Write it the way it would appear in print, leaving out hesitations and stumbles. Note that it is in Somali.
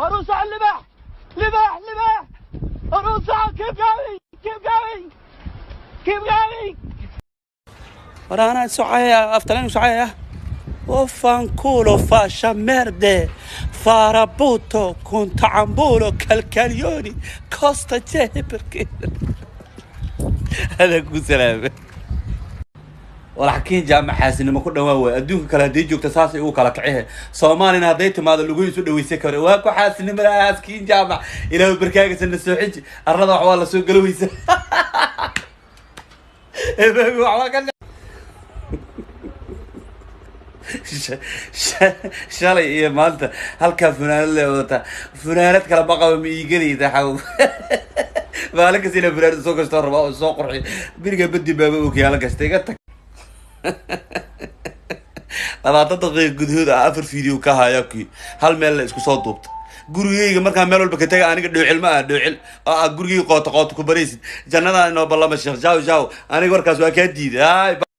عروسة على اللباح، لباح لباح، عروسة. Keep going, keep going, keep going. War anaa socaya, aftaleen socaya. Vaffanculo, fascia merde, farabutto, kuntacambulo, kalkalyoni, costa jeberke. Hada ku salaame. Walaxkiin jaamac xaasinimo ku dhawaa waay. Adduunka kale hadday joogto saasay ugu kala kacehe. Soomaalina hadday timaado lagu isu dhaweysan karo. Waa ku xaasinimada aaskiin jaamac. Ilaahu barkaagasa na soo xiji. Arlada wax waa la soo galoweysa. Waxbaa ka shalay iyo maanta halkaa funaanad le wadataa, funaanad kale ma qaba, ma iigadayda xaw. Maalin kasta inaa funaanad soo gashto rabaa oo soo qurxiyo. Beriga badi baaba okiyaala gashta. Iga tag. 20 daqiiqa gudahood ah afar video ka haya kii hal meel la isku soo duubta. Gurigeyga markaa meel walba ka taga, aniga dhoocil ma ah, dhoocil oo ah gurigeyga qoota qoota ku baraysid. Jannadaa inoo ballama. Sheekh jaw jaw, aniga warkaas waa kaa diiday. Hay.